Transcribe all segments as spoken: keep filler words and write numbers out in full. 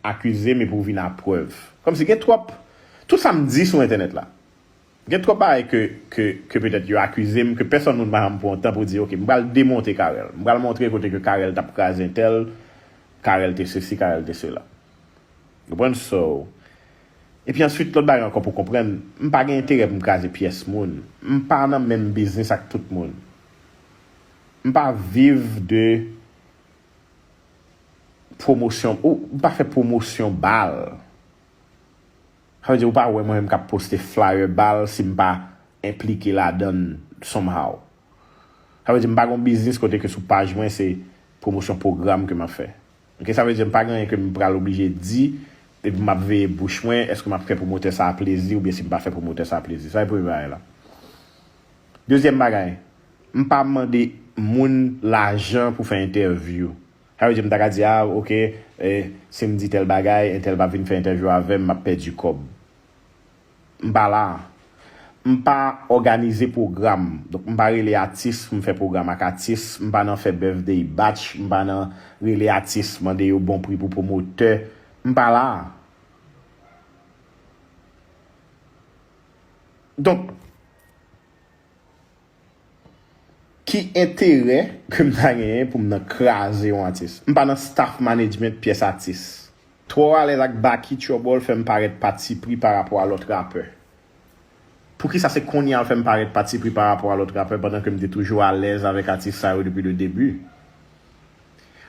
akize m epi w vin a prèv. Kòmsi gen twòp, tout sa m di sou entènèt la, gen twòp bagay ke, ke, ke petèt yo akize m, ke pèsòn moun pa janm pran tan pou di, "Ok, m pral demonte Carel. M pral montre kote ke Carel t ap kraze entèl, Carel te sesi, Carel te sela." Ou konprann? So, epi answit, lòt bagay ankò pou konprann, m pa gen enterè pou m kraze pyès moun. M pa nan menm biznis ak tout moun. M pa viv de pwomosyon, ou m pa fè pwomosyon bal. Sa vle di, ou pa wè mwen menm k ap poste flyer bal si m pa enplike ladan l somehow. Sa vle di, m pa gen yon biznis kote ke sou paj mwen se pwomosyon pwogram ke m ap fè. Ok, sa vle di, m pa gen anyen ke m pral oblije di, epi m ap veye bouch mwen, èske m ap fè pwomotè sa a plezi, oubyen si m pa fè pwomotè sa a plezi. Sa e premye bagay la. Dezyèm bagay, m pa mande moun lajan pou fè entèvyou. Sa vle di, m ta ka di, a, ok, eh, si m di tèl bagay, entèl pa vin fè entèvyou avè m, m ap pèdi kòb. M pa la. M pa òganize pwogram. Donk, m pa rele atis pou m fè pwogram ak atis. M pa nan fè birthday batch. M pa nan rele atis, mande yo bon pri pou pwomotè. M pa la. Donk, ki enterè ke m ta genyen pou m nan kraze yon atis? M pa nan staff management pyès atis. Twò alèz ak Baky, Trouble fè m parèt patipri pa rapò a lòt rapè. Poukisa se kounye a l fè m parèt patipri pa rapò a lòt rapè pandan ke m te toujou alèz avèk atis sa yo depi le debi?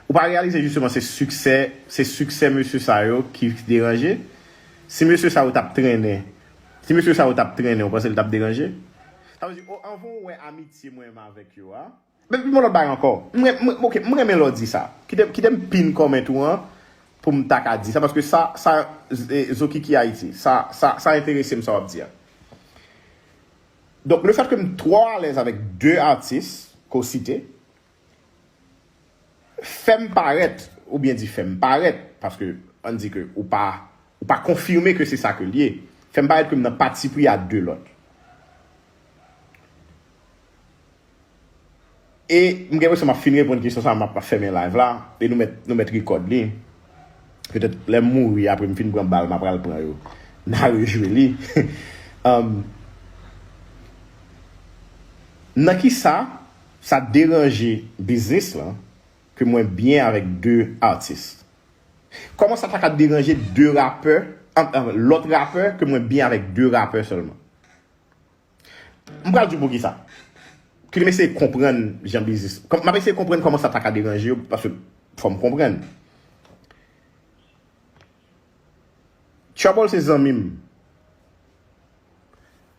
Ou pa reyalize jisteman se siksè, se siksè mesye sa yo ki deranje? Si mesye sa yo t ap trennen, si mesye sa yo t ap trennen, ou panse l t ap deranje? Sa vle di, o, anvan w wè amitye mwen menm avèk yo a, men pi yon lòt bagay ankò. M ren-, m, ok, m renmen lè w di sa. Kite, kite m pin comment ou an pou m ta ka di sa, paske sa, sa, e, Zokiki Ayiti, sa, sa, sa enterese m sa w ap di a. Donk, le fèt ke m twò alèz avèk de atis ke w site, fè m parèt, oubyen di fè m parèt, paske ann di ke ou pa, ou pa konfime ke se sa ke l ye, fè m parèt ke m nan patipri a de lòt. E m gen enpresyon m ap fin reponn kesyon sa a, m ap, ap fèmen live la, e nou mèt, nou mèt record li. Petèt lè m mouri, apre m fin pran bal, m ap al pran yo. N a rejwe li. Um, nan ki sa, sa deranje biznis lan ke mwen byen avèk de atis? Kòman sa ta ka deranje de rapè, an, an, lòt rapè ke mwen byen avèk de rapè sèlman? M pral di w poukisa. Kite m eseye konprann jan biznis. Kòm, m ap eseye konprann kòman sa ta ka deranje yo, paske fò m konprann. Trouble se zanmi m.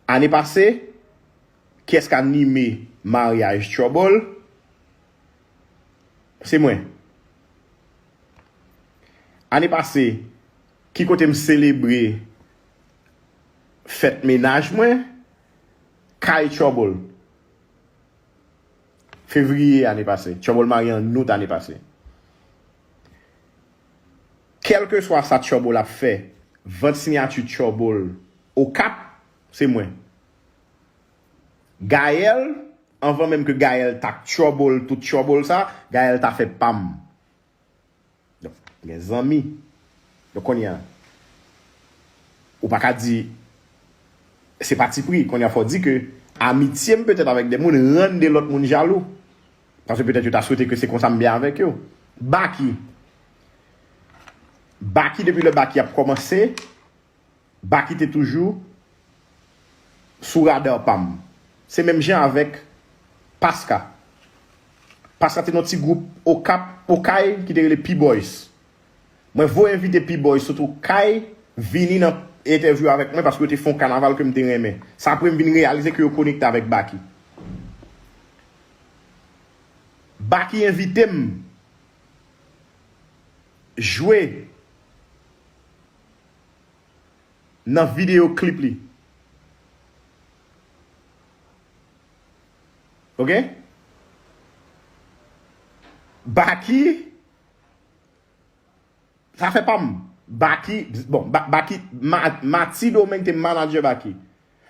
Ane pase, kiyès k anime maryaj Trouble? Se mwen. Ane pase, ki kote m selebre fèt mennaj mwen? Kay Trouble. Fevriye ane pase. Trouble marye an out ane pase. Kèlkeswa sa Trouble ap fè, vant siyati Trouble Okap, se mwen. Gaël, anvan menm ke Gaël ta Trouble, tout Trouble sa, Gaël ta fè pa m. Donk, gen zanmi. Donk, kounye a, ou pa ka di, se patipri. Kounye a, fò w di ke amitye m petèt avèk de moun rann de lòt moun jalou. Paske petèt yo ta swete ke se konsa m byen avèk yo. Baky. Baky, depi lè Baky ap kòmanse, Baky te toujou sou rada pa m. Se menm jan avèk Paska. Paska te nan ti gwoup Okap, Okay, ki te rele P-Boys. Mwen voye envite P-Boys sot Okay vini nan entèvyou avèk mwen paske yo te fè yon kanaval ke m te renmen. Sa apre m vin reyalize ke yo konekte avèk Baky. Baky envite m jwe nan videyo klip li. Ok? Baky, sa fè pa m. Baky, bon, Ba-, Baky, Ma-, Mati Domeng te manager Baky.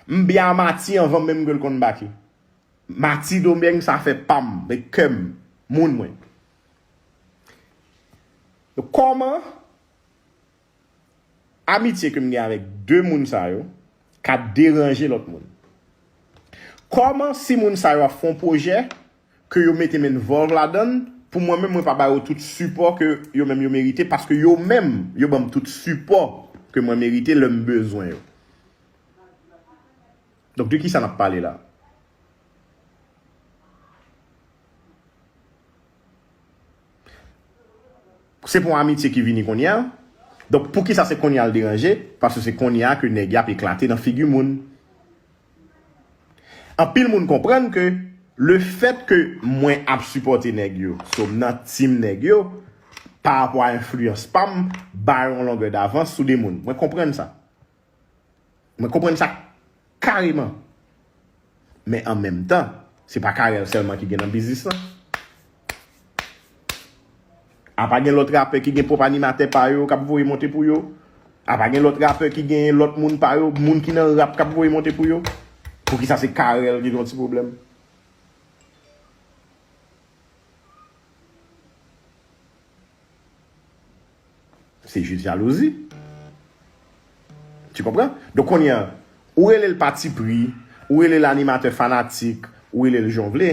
M byen a Mati anvan menm ke l konn Baky. Mati Domeng, sa fè pa m, de kè m, moun mwen. Donk, kòman amitye ke m gen avèk de moun sa yo ka deranje lòt moun? Kòman si moun sa yo ap fè yon pwojè ke yo mete m envòlv ladan l, pou mwen menm mwen pa ba yo tout sipò ke yo menm yo merite, paske yo menm yo ban m tout sipò ke mwen merite lè m bezwen yo? Donk, de kisa n ap pale la? Se pa yon amitye ki vini kounye a. Donk, poukisa se kounye a l deranje? Paske se kounye a ke nèg y ap eklate nan figi moun. Anpil moun konprann ke lefèt ke mwen ap sipòte nèg yo, so m nan team nèg yo, pa rapò a enfliyans pa m, ba yo yon longè davans sou de moun. Mwen konprann sa. Mwen konprann sa kareman. Men an menm tan, se pa Carel sèlman ki gen nan biznis lan. Apa gen lòt rapè ki gen pwòp animatè pa yo k ap voye monte pou yo? Apa gen lòt rapè ki gen lòt moun pa yo, moun ki nan rap k ap voye monte pou yo? Poukisa se Carel ki gen yon ti pwoblèm? Se jis jalouzi. Tu konprann? Donk, kounye a, ou rele l patipri, ou rele l animatè fanatik, ou rele l jan w vle,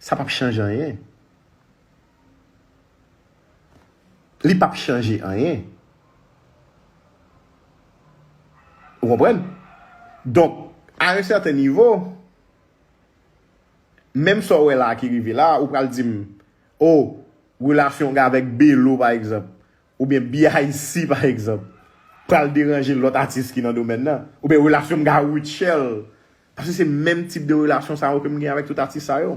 sa p ap chanje anyen. Li p ap chanje anyen. Ou konprann? Donk, a yon sèten nivo, menm sa w wè la ki rive la, ou pral di m, o, relasyon w gen avèk Belo, pa egzanp, oubyen B I C, pa egzanp, pral deranje lòt atis ki nan domèn nan, oubyen relasyon m gen ak Rutshelle. Paske se menm tip de relasyon sa yo ke m gen avèk tout atis sa yo.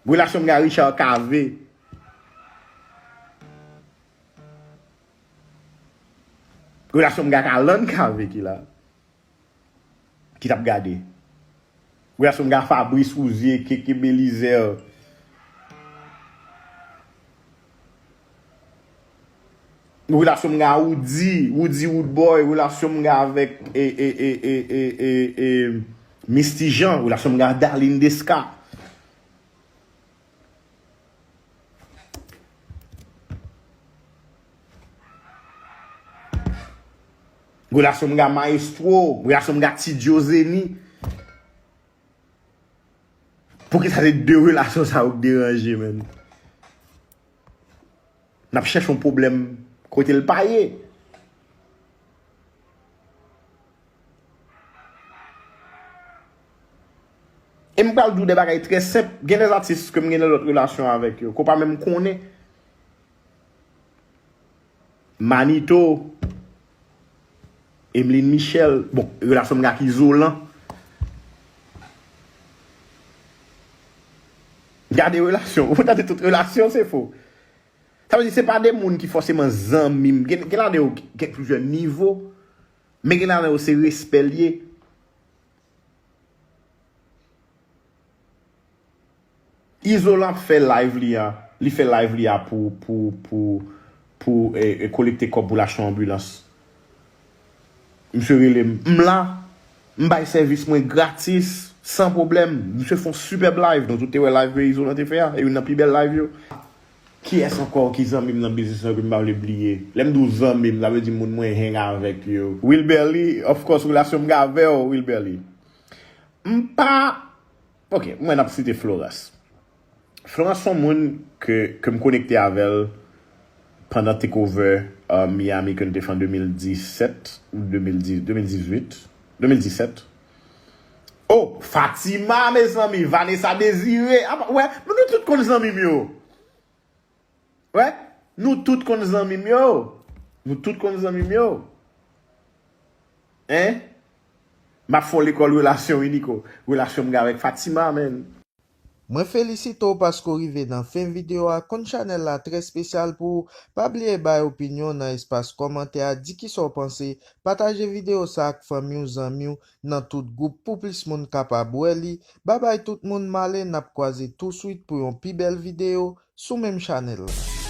Relasyon m gen ak Richard Cavé. Relasyon m gen ak Alan Cavé ki la. Ki t ap gade. Relasyon m gen ak Fabrice Rouzier, Keke Belizaire. Relasyon m gen ak Roody, Roody Roodboy, relasyon m gen avèk e, e, e, e, e, e, e, Misty Jean, relasyon m gen ak Darline Desca. Relasyon m gen ak Maestro, relasyon m gen ak Ti Joe Zeni. Poukisa se de relasyon sa yo k deranje, menn? N ap chèche yon pwoblèm kote l pa ye. E m pral di w de bagay trè senp. Gen de atis ke m gen de lòt relasyon avèk yo, ke w pa menm konnen. Manito, Emeline Michel, bon, relasyon m gen ak Izolan. Gade relasyon, ou tande tout relasyon, se fo. Sa vle di, se pa de moun ki fòseman zanmi m. Gen, gen ladan yo gen plizyè nivo, men gen ladan yo se respè l ye. Izolan ap fè live li a, li fè live li a pou, pou, pou, pou, e, e, kolekte kòb pou l achte yon anbilans. Misye rele m, m la, m bay sèvis mwen gratis, san pwoblèm. Misye fè yon sipèb live, nou tout te wè live ke Izolan te fè a, e youn nan pi bèl live yo. Kiyès ankò ki zanmi m nan biznis lan ke m pa vle bliye? Lè m di w zanmi m, sa vle di moun mwen hang avèk yo. Wilberly, of course, relasyon m gen avè w, Wilberly. M pa, ok, mwen ap site Florence. Florence se yon moun ke, ke m konekte avè l pandan Takeover, uh, Miami ke n te fè an de mil disèt ou de mil dix, de mil dizuit, de mil disèt. Oh, Fatima, mezanmi, Vanessa Désiré. Apa, wè, nou, nou tout konn zanmi m yo. Wè, nou tout konn zanmi m yo. Nou tout konn zanmi m yo. Hein? M ap fè w lekòl relasyon, wi, Nico. Relasyon m gen avèk Fatima, menn. Mwen felisite w paske w rive nan fen videyo a. Konn chanèl la trè espesyal pou ou. Pa bliye bay opinyon w nan espas kòmantè a, di kisa w panse. Pataje videyo sa ak fanmi w, zanmi w, nan tout gwoup pou plis moun kapab wè li. Babay tout moun, m ale, n ap kwaze touswit pou yon pi bèl videyo sou menm chanèl la.